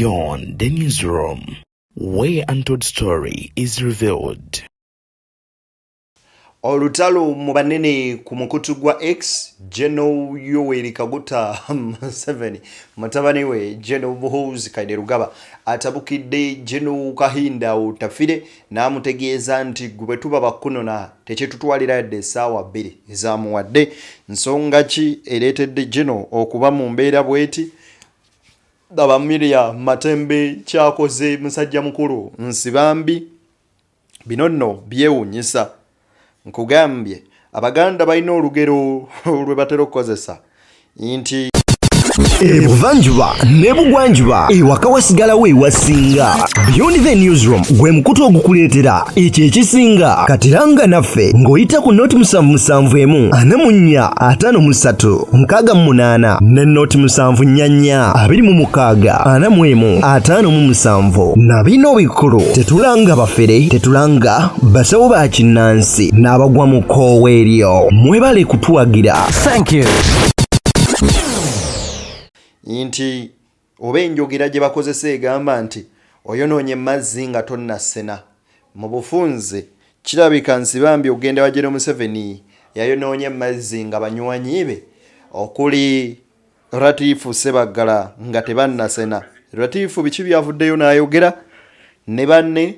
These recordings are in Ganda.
Beyond the Newsroom, where untold story is revealed. Olutalo mu banene ku mukutu gwa X, General Yoweri Kaguta Museveni mutabani we General Muhoozi Kainerugaba atabukidde General Kahinda Otafire n'amutegeeza nti gwe bwe tuba bakunona tekitutwalira yadde essaawa 2 ezamuwadde. Nsonga ki ereetedde General okuba mu mbeera bw'eti? Laba Miria Matembe kyakoze musajja mukulu Nsibambi. Bino nno byewuunyisa. Nkugambye Abaganda balina olugero lwe batera okukozesa nti Ebuvanjuba n'ebugwanjuba ewaka wasigalawo ewasinga. Beyond the Newsroom gwe mukutu ogukuleetera ekyo ekisinga. Kati langa naffe ng'oyita ku noti 771 44 53 68 ne noti 744 26 41 57. Na bino bikulu, tetulanga bafere, tetulanga basawo ba kinnansi n'abagwa mu kkoowa eryo. Mwebale kutuwagira. Thank you. Nti oba enjogera gye bakozesa egamba nti oyonoonye mazzi nga tonnasena. Mu bufunze kirabika Nsibambi okugenda wa General Museveni yayonoonye mazzi nga banywanyi be okuli Ratifu Ssebaggala nga tebannasena. Ratifu biki byavuddeyo n'ayogera ne banne?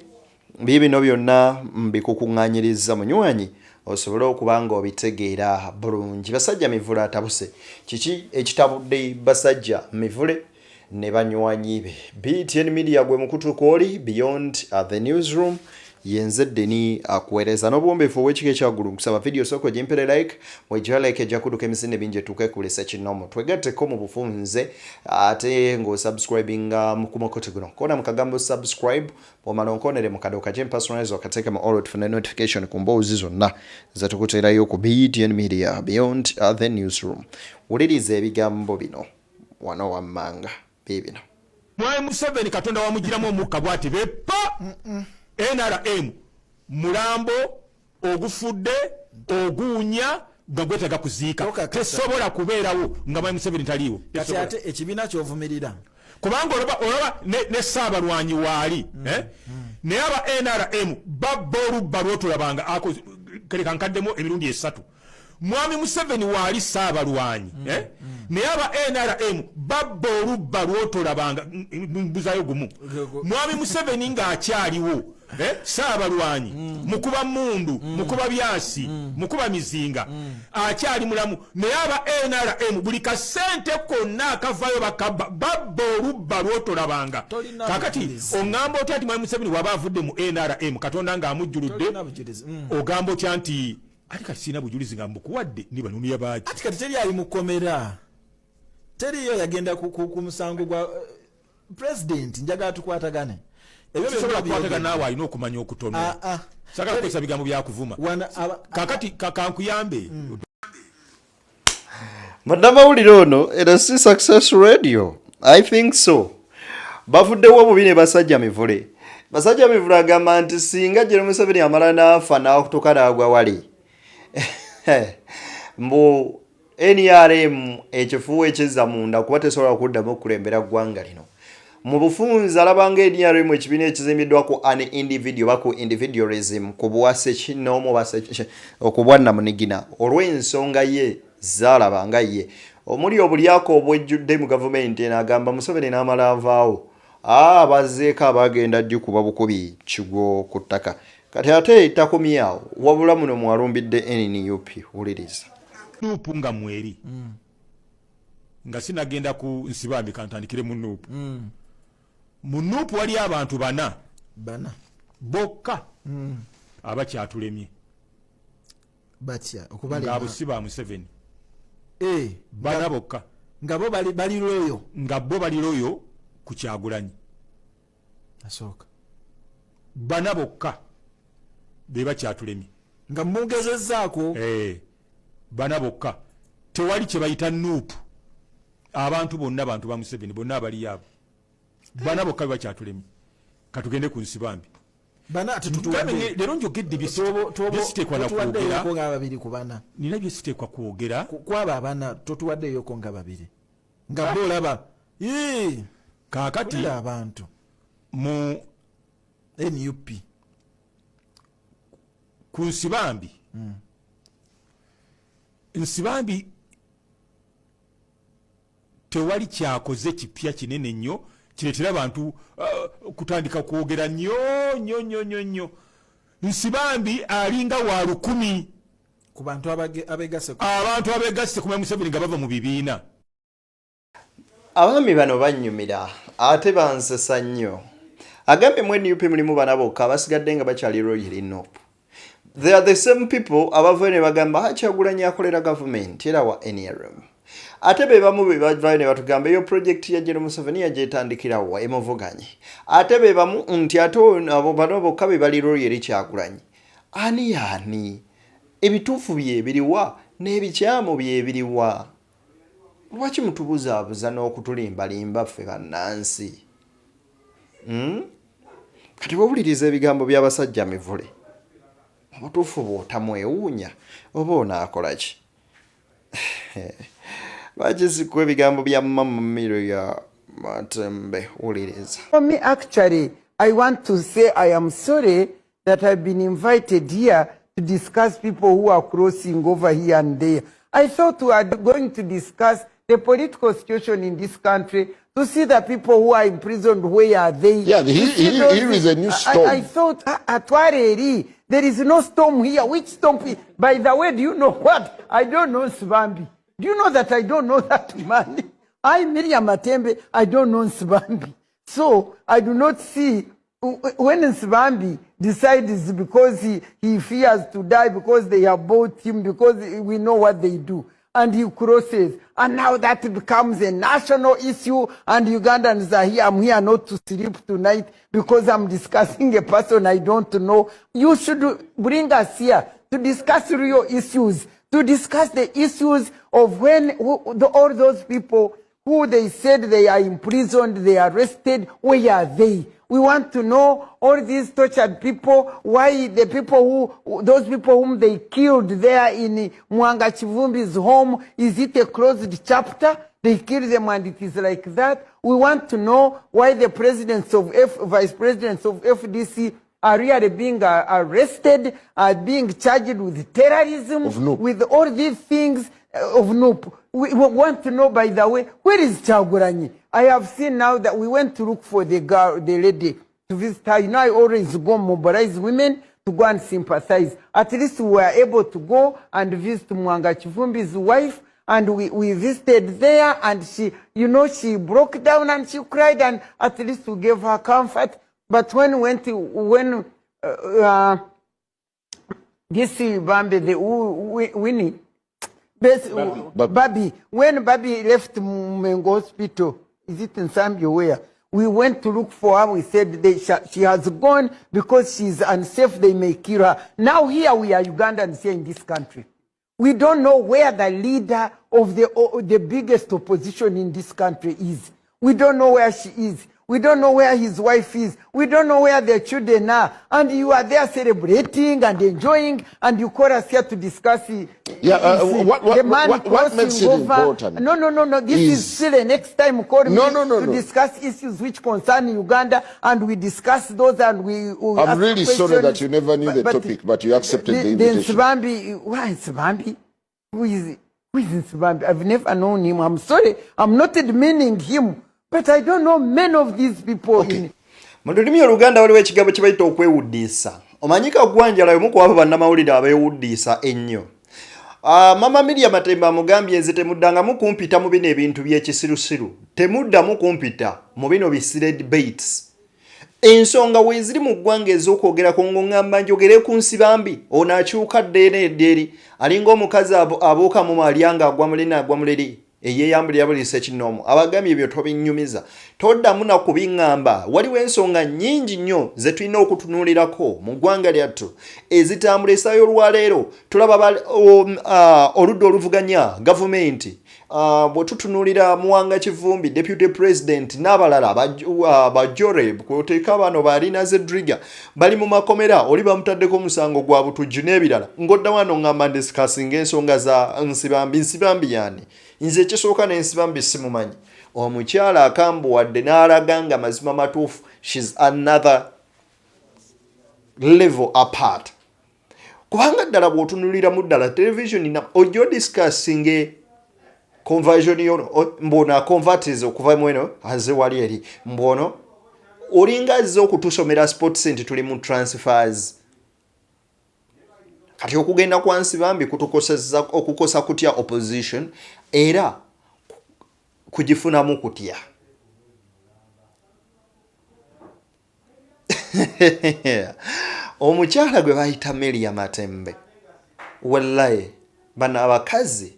Biibino byonna mbikukuŋŋaanyirizza munywanyi osobole okuba ng'obitegeera bulungi. Basajja Mivule atabuse. Kiki ekitabudde Basajja Mivule ne banywanyi be? BTN Media gwe mukutu kw'oli, Beyond the Newsroom. Yenze Deni akuweereza n'obuwombeefu obw'ekika ekyaggulu. Nkusaba vidiyo sooka ogimpere like, bw'egiwa like ejja kudduka emisinde mingi etuuke ku buli ssekinnoomu. Twegatteko mu bufunze ate ng'osubscribinga ku mukutu guno. Koona mu kagambo subscribe. Bw'omala onkoonere mu kade okaje personalize okateeke mu all tufune notification ku mboozi zonna zetukuteerayo ku BTN Media Beyond the Newsroom. Wuliriza ebigambo bino wano wammanga biibino. Mwami Museveni Katonda wamugiramu omukka bwati beppa NRM mulambo ogufudde oguwunya nga gwetaaga kuziika, tesobola kubeerawo nga Mwami Museveni taliiwo. Kati ate ekibiina kyovumirira kubanga olaba ne Ssaabalwanyi waali, eh? Naye aba NRM babba olubba lwotolabanga, kereka nkaddemu emirundi 3. Mwami Museveni waali Ssaabalwanyi, eh? Naye aba NRM babba olubba lwotolabanga. Mbuzayo gumu, Mwami Museveni ng'akyaliwo, eh? Ssaabalwanyi, mukuba mundu, mukuba byasi, mukuba mizinga, akyali mulamu, naye aba NRM buli kasente konna akavayo bakabba, babba olubba lwotolabanga. Kakati oŋŋamba otya nti Mwami Museveni waba avudde mu NRM, Katonda ng'amujjuludde, ogamba otya nti ate kati sirina bujulizi nga mbukuwadde ni banunuya baaki? Ati kati teri ali mukomera, teriyo yagenda ku musango gwa president. Njagala tukwatagane. Ebyo sobola kukwatagana naawe, alina okumanya okutono. Ah, ah. Sagala kukozesa bigambo byakuvuma. Kakati kankuyambe. Munnamawulire ono era si Success Radio, I think so. Bavuddewo obubi ne Basajja Mivule. Basajja Mivule agamba nti singa General Museveni amala n'afa n'akutuka n'agwa wali mbu NRM ekifuwa ekizza munda kuba tesobola kuddamu okukulembera ggwanga lino. Mu bufunze alabanga NRM ekibiina ekizimbiddwa ku an individual oba ku individualism, ku bwasekinoomu oba ku bwannamunigina, olw'ensonga ye zaalaba nga ye omuli obulyako obwejjudde mu gavumenti eno. Agamba Museveni n'amala avaawo, bazzeeko abagenda gikuba bukubi kigwo ku ttaka. Kati ate takomyawo, wabula muno mwalumbidde NUP. Wuliriza. NUP nga mweri nga sinagenda ku Nsibambi, kantandikire mu NUP. Mu NUP wali abantu bana bana bokka abakyatulemye. Batya? Okubalema nga si ba Museveni. Bana bokka. Nga bo bali loyal. Nga bo bali loyal ku Kyagulanyi. Asooka. Bana bokka be bakyatulemye. Nga mugezezzaako. Bana bokka. Tewali kye bayita NUP. Abantu bonna bantu ba Museveni, bonna abali abo bana bokka be bakyatulemye. Katugende ku Nsibambi. Bana tetutuwadde. Leero njogedde byesiteekwa nakwogera. Nga babiri ku bana. Nina byesiteekwa kwogera. Kwabo abana totuwaddeyoko nga babiri nga bo olaba. Kaakati Wulira abantu mu NUP. Ku Nsibambi, Nsibambi tewali kyakoze kipya kinene nnyo kireetera abantu kutandika kwogera nnyo nnyo nnyo nnyo nnyo. Nsibambi alinga wa 1000 ku bantu abegasse abantu abegasse ku Museveni nga bava mu bibiina. Abaami bano bannyumira ate bansesa nnyo. Agambye mu NUP mulimu bana bokka, abasigadde nga bakyali loyal NUP. They are the same people abavayo ne bagamba Kyagulanyi akolera gavumenti era wa NRM. Ate be bamu be bavayo ne batugamba eyo project ya General Museveni yagyetandikirawo emuvuganye. Ate be bamu nti ate abo bano bokka be bali loyal eri Kyagulanyi. Ani yaani? Ebituufu bye biriwa n'ebikyamu bye biriwa? Lwaki mutubuzaabuza n'okutulimbalimba ffe bannansi? Kati bw'owuliriza ebigambo by'abasajja mivule, mu butuufu bw'otamwewuunya oba onaakola ki? Lwaki sikuwa ebigambo bya Mama Miria Matembe? Wuliriza. For me, actually, I want to say I am sorry that I've been invited here to discuss people who are crossing over here and there. I thought we are going to discuss the political situation in this country, to see the people who are imprisoned, where are they? Yeah, To see here is a new storm. I thought, atware there is no storm here. Which storm? By the way, do you know what? I don't know Nsibambi. Do you know that I don't know that man? I, Miriam Matembe, I don't know Nsibambi. So I do not see when Nsibambi decides, because he fears to die because they have bought him, because we know what they do, and he crosses. And now that becomes a national issue, and Ugandans are here. I'm here not to sleep tonight because I'm discussing a person I don't know. You should bring us here to discuss real issues, to discuss the issues of when all those people who they said they are imprisoned, they are arrested, where are they? We want to know all these tortured people, why the people who, those people whom they killed there in Muwanga Kivumbi's home, is it a closed chapter? They kill them and it is like that. We want to know why the presidents of F, vice presidents of FDC are really being arrested, are being charged with terrorism, Of NUP. with all these things of NUP. We want to know, by the way, where is Kyagulanyi? I have seen now that we went to look for the girl, the lady, to visit her. You know, I always go mobilize women to go and sympathize. At least we were able to go and visit Muwanga Kivumbi's wife, and we visited there, and she broke down and she cried, and at least we gave her comfort. But when we went to, when this Bambi, the Winnie, Babi. Babi, when Babi left Mengo Hospital, is it in Zambia where? We went to look for her. We said she has gone because she's unsafe. They may kill her. Now here we are Ugandans here in this country. We don't know where the leader of the biggest opposition in this country is. We don't know where she is. We don't know where his wife is. We don't know where their children are. And you are there celebrating and enjoying, and you call us here to discuss Yeah, the man what makes it crossing over. important No, no, no, no. This is silly. Next time, call No, me no, no, to no. discuss issues which concern Uganda, and we discuss those, and we I'm ask really sorry that questions. you never knew the topic, but you accepted the invitation. The Nsibambi, why Nsibambi? Who is Nsibambi? I've never known him. I'm sorry. I'm not demeaning him, but I don't know many of these people. Okay. In, Mu lulimi Oluganda waliwo ekigambo kye bayita okwewuddiisa. Omanyi Kagwanjala omu ku abo bannamawulire abeewuddiisa ennyo. Mama Miria Matembe amugambye, nze temuddangamu kumpita mu bino ebintu by'ekisirusiru, temuddamu kumpita mu bino bi silly debates. Ensonga weeziri mu ggwanga ez'okwogerako, ng'oŋŋamba njogere ku Nsibambi, ono akyuka dda eno edda eri, alinga omukazi abuuka mu malya ng'agwa mulina agwa muleri, eyeeyambulira buli sekinoomu. Abagambye ebyo tobinyumiza, toddamu na kubiŋŋamba. Waliwo ensonga nnyingi nnyo ze tulina okutunuulirako mu ggwanga lyattu ezitambula. Essaawa y'olwaleero tulaba oludda oluvuganya gavumenti. Bwe tutunuulira Muwanga Kivumbi, deputy president, n'abalala bajoreb kwoteeka bano balina Zedriga bali mu makomera, oli bamutaddeko omusango gwa butujju n'ebirala, ng'odda wano ŋŋamba ndiscussinga ensonga za Nsibambi. Nsibambi yani? Nze ekisooka n'Ensibambi simumanyi. Omukyala akambuwadde n'alaga nga mazima matuufu, she's another level apart. Kubanga ddala bw'otunuliramu ddala television ojja odiscussinge conversion yono, mbu ono aconvertize okuva mu eno aze wali eri, mbu ono olinga azze okutusomera sports nti tuli mu transfers. Kati okugenda kwa Nsibambi kutukosezza okukosa kutya opposition, era kugifunamu kutya? Omukyala gwe bayita Miria Matembe, wallahi bano abakazi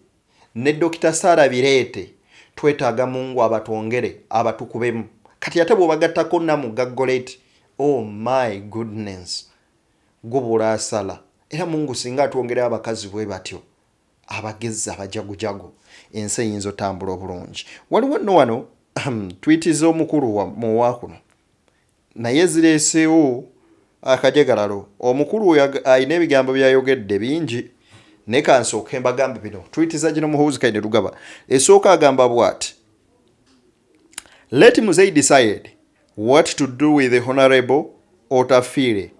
ne Dokita Sarah Bireete twetaaga Mungu abatwongere abatukubemu. Kati ate bw'obagattako Namugga Goreti, oh my goodness, gubula asala. Era Mungu singa atwongera abakazi bwe batyo abagezi abajagujagu, ensi eyinza otambula obulungi. Waliwo nno wano tweet z'omukulu muwa kuno naye zireeseewo akajagalalo. Omukulu alina ebigambo byayogedde bingi, naye kansooke mbagambe bino. Tweet za gino Muhoozi Kainerugaba esooka agamba bw'ati: "Let Muzei decide what to do with the Honorable Otafire.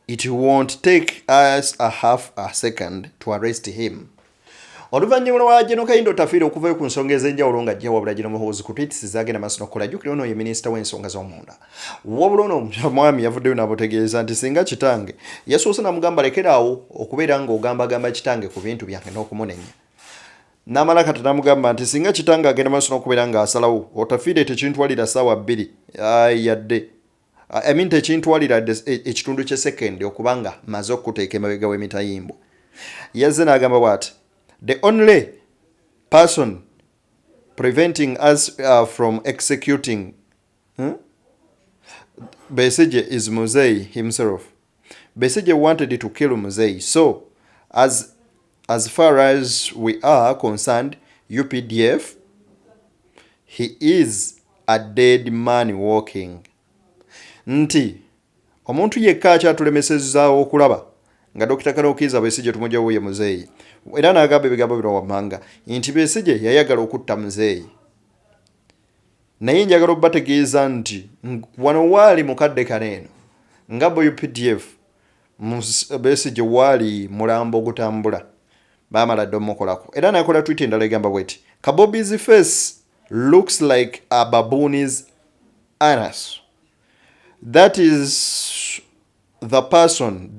It won't take us a half a second to arrest him." Oluvannyuma lwa General Kahinda Otafiire okuvayo ku nsonga ez'enjawulo nga ajja wabula General Muhoozi ku tweets zagenda maaso n'okukola, jjukira ono ye minisita w'ensonga z'omunda. Wabula ono omwami yavuddeyo n'amutegeeza nti singa kitange yasoose n'amugamba lekeraawo okubeera ng'ogambagamba kitange ku bintu byange n'okumunenya, n'amala kati n'amugamba nti singa kitange agenda maaso n'okubeera ng'asalawo Otafiire, tekintwalira ssaawa 2 yadde, I mean, tekintwalira ekitundu ky'esekendi okuba nga maze okukuteeka emabega w'emitayimbwa. Yazze n'agamba bw'ati: "The only person preventing us from executing Besigye is Muzei himself. Besigye wanted to kill Muzei. So, as far as we are concerned, UPDF, he is a dead man walking." Nti omuntu yekka akyatulemesezaawo okulaba nga Dr. Colonel Kizza Besigye tumugyawo ye Muzeeyi. Era n'agamba ebigambo bino wammanga nti Besigye yayagala okutta Muzeeyi, naye njagala okubategeeza nti wano waali mukadde kano eno nga bo UPDF, Besigye waali mulambo ogutambula, baamala dde omukolako. Era nakola tweet endala egamba bweti: "Kabobi's face looks like a baboon's anus. That is the person."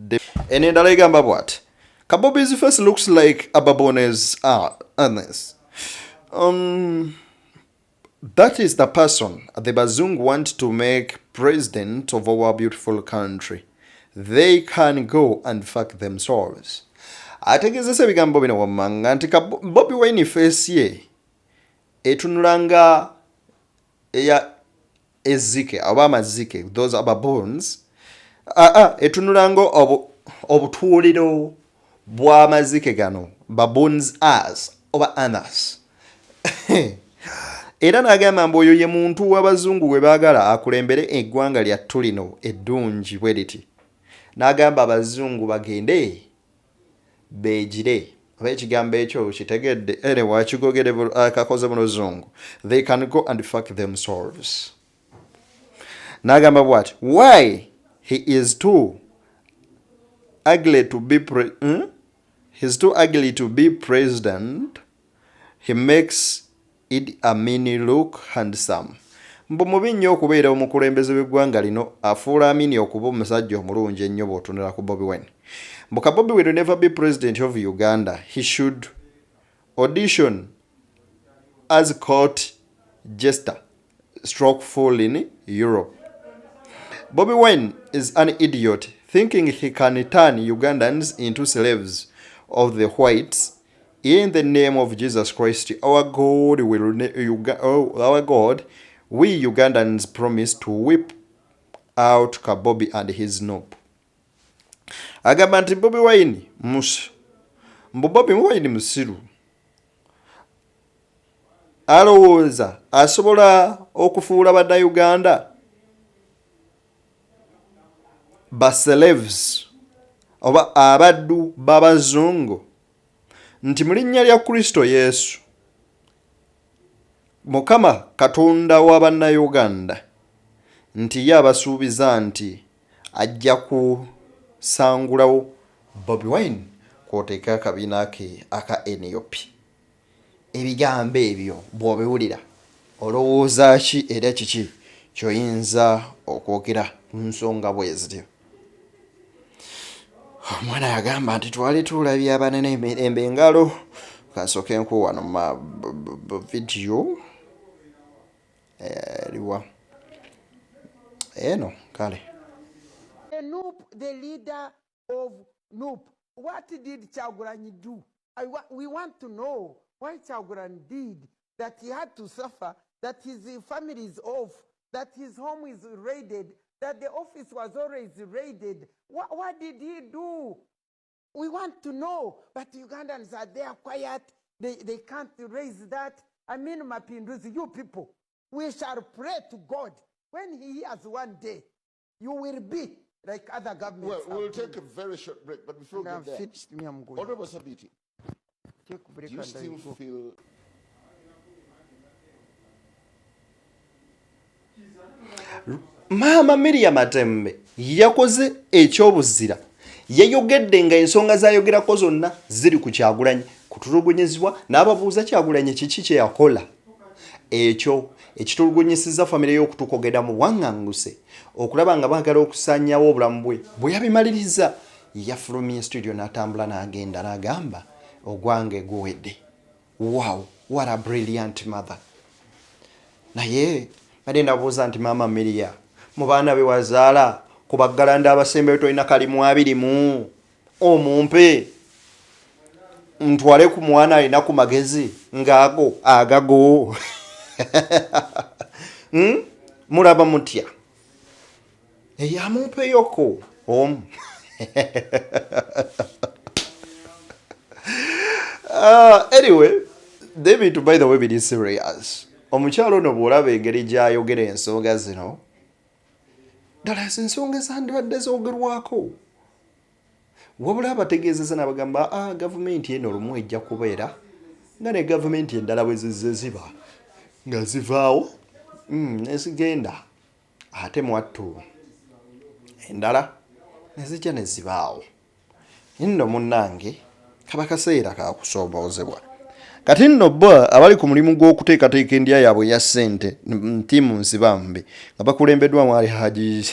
Eno endala egamba bwati: "Kabobi's face looks like a baboon's anus. That is the person the Bazungu want to make president of our beautiful country. They can go and fuck themselves." Ategeezesa ebigambo bino wammanga nti ka Bobi Wine face ye etunula nga eya ezzike oba amazike, those are baboons. Aa, etunula nga obutuuliro bw'amazike gano, baboons ass oba anus. Era n'agamba mbu oyo ye muntu w'abazungu gwe baagala akulembere eggwanga lyattu lino eddungi bwe riti. N'agamba abazungu bagende beegire, oba ekigambo ekyo kitegedde ere wakigogere akakoze mu luzungu, they can go and fuck themselves. N'agamba bw'ati: "Why, he is too ugly to be He's too ugly to be president. He makes Idi Amin look handsome." Mbu mubi nnyo okubeera omukulembeze w'eggwanga lino, afuula Amini okuba omusajja omulungi ennyo bw'otunula ku Bobi Wine. Mbu ka Bobi will never be president of Uganda. He should audition as court jester stroke fool in Europe. Bobi Wine is an idiot, thinking he can turn Ugandans into slaves of the whites. In the name of Jesus Christ, our God, will oh, our God, we Ugandans promise to whip out Kabobi and his NUP." Agamba nti Bobi Wine mbu Bobi Wine musiru, alowooza asobola okufuula bannayuganda ba slaves oba abaddu b'abazungu, nti mu linnya lya Kristo Yesu. Mukama Katonda wa Bannayuganda nti ye abasuubiza nti ajja kusangulawo Bobi Wine kw'oteeka akabiina ke aka nup. Ebigambo ebyo bw'obiwulira olowooza ki era kiki ky'oyinza okwogera ku nsonga bwe zityo? Omwana yagamba nti twali tulabye abanene emirembe engalo. Kansooke nkuwa wano ma vidiyo eriwa eno kale. The NUP, the leader of NUP, what did Kyagulanyi do? We want to know why Kyagulanyi did that. He had to suffer, that his family is off, that his home is raided, that the office was always raided. What did he do? We want to know, but Ugandans are there quiet. They can't raise that. I mean, Mapinduzi, you people, we shall pray to God. When he hears one day, you will be like other governments. Well, we'll take a very short break, but before we And get I've there, finished me, I'm going. Honorable Sabiti, Take break do you and I still go. feel Maama Miriam Matembe yakoze ekyobuzira, yayogedde nga ensonga zayogerako zonna ziri ku Kyagulanyi kutulugunyizibwa, n'ababuuza Kyagulanyi kiki kye yakola ekyo ekitulugunyisizza famire y'okutukogeda mu bwaŋŋanguse okulaba nga baagala okusaanyawo obulamu bwe. Bwe yabimaliriza yafulumye studio n'atambula n'agenda n'agamba ogwange guwedde. Wow, what a brilliant mother. Naye badde ndabuuza nti maama Miria, mu baana be wazaala ku baggalanda abasembayo tolina kalimu abiri mu omumpe ntwale ku mwana alina ku magezi ng'ago agago? Mulaba mutya eyamumpeyoko omu? Anyway, ebintu by the way biri serious. Omukyalo ono bw'olaba engeri gy'ayogera ensonga zino, ddala ensonga ezandibadde zoogerwako, wabula abategeezeza n'abagamba, ah, gavumenti eno olumu ejja kubeera nga ne gavumenti endala bwe zizze ziba nga zivaawo nezigenda, ate mwattu endala ne zijja ne zibaawo. Nno munnange kaba kaseera kakusoomoozebwa. Kati nno bo abali ku mulimu gw'okuteekateeka endya yaabwe eya ssente, ttiimu Nsibambi nga bakulembeddwamu Ali Haji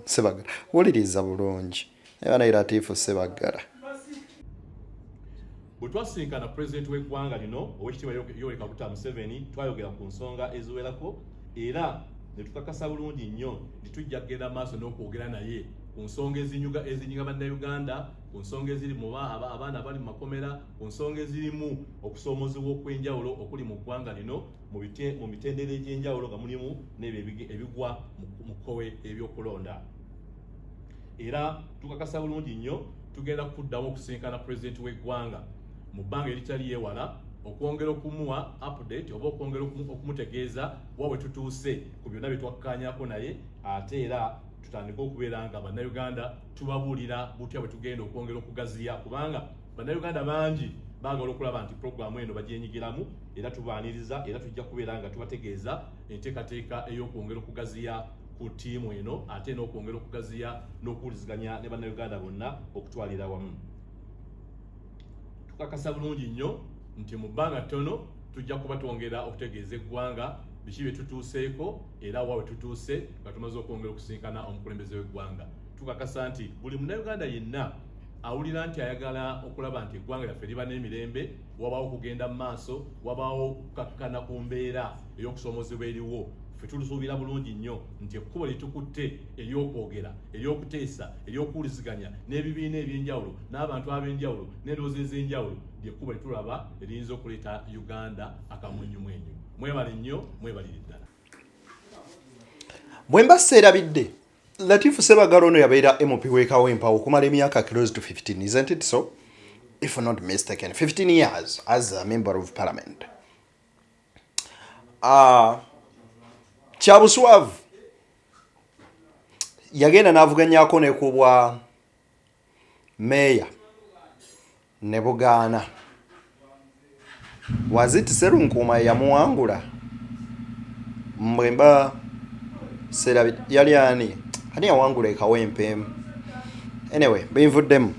Ssebaggala, wuliriza bulungi naye Latifu Ssebaggala. Bwe twasisinkana pulezidenti w'eggwanga lino, Oweekitiibwa Yoweri Kaguta Museveni, twayogera ku nsonga eziwerako era ne tukakasa bulungi nnyo nti tujja kugenda maaso n'okwogera naye ku nsonga ezinyuga ezinyiga bannayuganda, ku nsonga eziri mu abaana abali mu makomera, ku nsonga ezirimu okusoomozebwa okw'enjawulo okuli mu ggwanga lino mu mitendera egy'enjawulo, nga mulimu n'ebyo ebigwa mu kkowe ebyokulonda. Era tukakasa bulungi nnyo tugenda kuddamu okusinkana pulezidenti w'eggwanga mu bbanga eritali yeewala okwongera okumuwa update oba okwongera okumutegeeza wa bwe tutuuse ku byonna bye twakkaanyako naye, ate era tutandike okubeera nga bannayuganda tubabuulira butya bwe tugenda okwongera okugaziya, kubanga bannayuganda bangi baagala okulaba nti pulogulaamu eno bagyenyigiramu. Era tubaaniriza era tujja kubeera nga tubategeeza enteekateeka ey'okwongera okugaziya ku ttiimu eno, ate n'okwongera okugaziya n'okuwuliziganya ne bannayuganda bonna okutwalira awamu. Tukakasa bulungi nnyo nti mu bbanga ttono tujja kuba twongera okutegeeza eggwanga biki bye tutuuseeko era wa we tutuuse nga tumaze okwongera okusinkana omukulembeze w'eggwanga. Tukakasa nti buli munnayuganda yenna awulira nti ayagala okulaba nti eggwanga lyaffe liba n'emirembe, wabaawo okugenda mu maaso, wabaawo okukakkana ku mbeera ey'okusoomozebwa eriwo, ffe tulusuubira bulungi nnyo nti ekkubo lye tukutte ery'okwogera, ery'okuteesa, ery'okuwuliziganya n'ebibiina eby'enjawulo n'abantu ab'enjawulo n'endowooza ez'enjawulo lyekkubo lye tulaba eriyinza okuleeta Uganda akamwenyumwenyu. Mwebale nnyo, mwebalire ddala. Bwe mba seerabidde, Latifu Sebagala ono yabeera MP w'e Kawempe okumala emyaka close to 15, isn't it so? If not mistaken, 15 years as a member of parliament. Kyabuswavu yagenda n'avuganyako ne ku bwa meeya ne bugaana. Was it Serunkuuma yamuwangula? Mbwemba serabi yali ani ani yawangula ekawempe? Anyway, binvuddemu.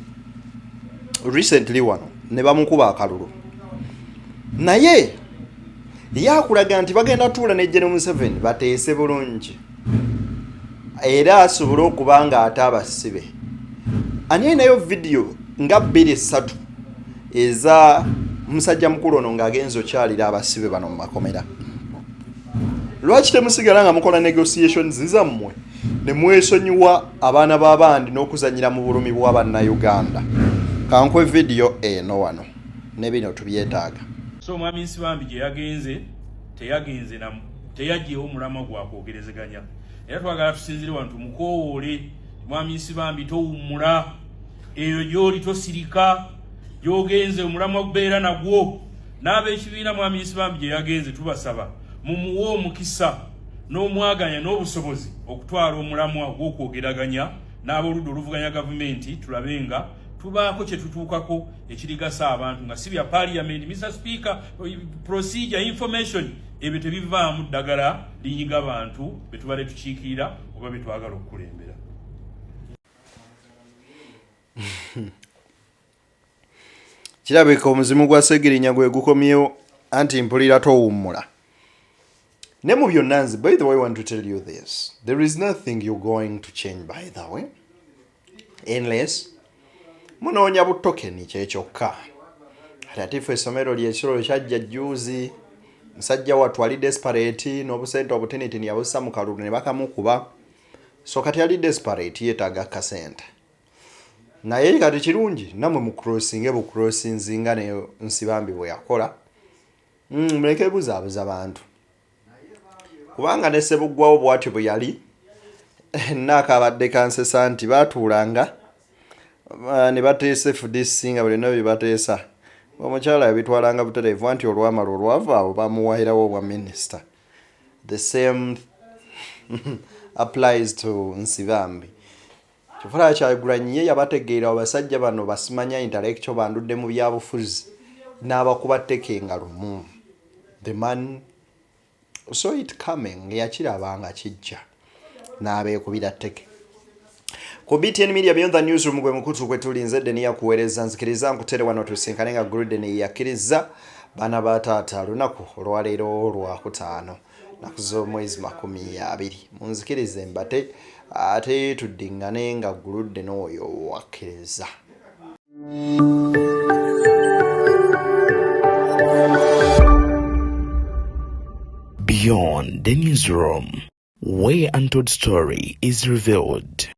Recently wano ne bamukuba akalulu, naye yakulaga nti bagenda tuula ne General Museveni bateese bulungi era asobole okuba nga ate abasibe. Ani alinayo vidiyo nga bbiri ssatu eza musajja mukulu ono ng'agenza okyalira abasibe bano mu makomera? Lwaki temusigala nga mukola negotiations zammwe ne mwesonyiwa abaana b'abandi n'okuzanyira mu bulumi bwa Bannayuganda? Kankwe vidiyo eno wano ne bino tubyetaaga. So omwami Nsibambi gye yagenze teyagenze na teyajjeewo mulamwa gwa kwogerezeganya, era twagala tusinzire wano tumukoowoole. Mwami Nsibambi, towummula eyo gy'oli, tosirika gy'ogenze, omulamwa gubeera nagwo n'ab'ekibiina. Mwami Nsibambi gye yagenze, tubasaba mumuwe omukisa n'omwaganya n'obusobozi okutwala omulamwa gw'okwogeraganya n'ab'oludda oluvuganya gavumenti, tulabe nga tubaako kye tutuukako ekirigasa abantu, nga si bya parliament, Mr Speaker, procedure, information. Ebyo tebivaamu ddagala linyiga bantu be tubadde tukiikirira oba be twagala okukulembera. Kirabika omuzimu gwa Segirinya gwe gukomyewo, anti mpulira towummula ne mu byonna. Nze, by the way, I want to tell you this: there is nothing you're going to change, by the way, unless munoonya butokeni, kyekyokka. Ati ate ife essomero lyekisolo kyajja jjuuzi, musajja wattu ali desperate n'obusente obutinitini yabussa mu kalulu ne bakamukuba, so kati ali desperate, yeetaaga kasente. Naye kati kirungi nammwe mucrossinge bucrossinzi nga ne Nsibambi bwe yakola. Muleke buzaabuza bantu, kubanga ne Sebuggwawo bw'atyo bwe yali. Naakabadde kansesa nti baatuulanga ne bateesa FDC nga buli bye bateesa omukyala yabitwalanga butereevu, anti olwamala olwava awo bamuwairawo obwa minisita. The same applies to Nsibambi. Kyova Kyagulanyi ye yabategeera abasajja bano basimanya intellectual bandudde mu byabufuzi n'abakuba tteke nga lumu. The man saw it coming, yakiraba nga kijja n'abeekubira tteke. Ku BTN Media, Beyond the Newsroom gwe mukutu kwe tulinze. Deni yakuweereza, nzikiriza nkutere wano tusinkane nga Gruden yakkiriza. Baana ba taata, lunaku olwaleero lwakutaano, naku z'omwezi 20. Munzikirize mbate ate tuddiŋŋane nga guludde n'oyo wakkiriza. Beyond the Newsroom, where untold story is revealed.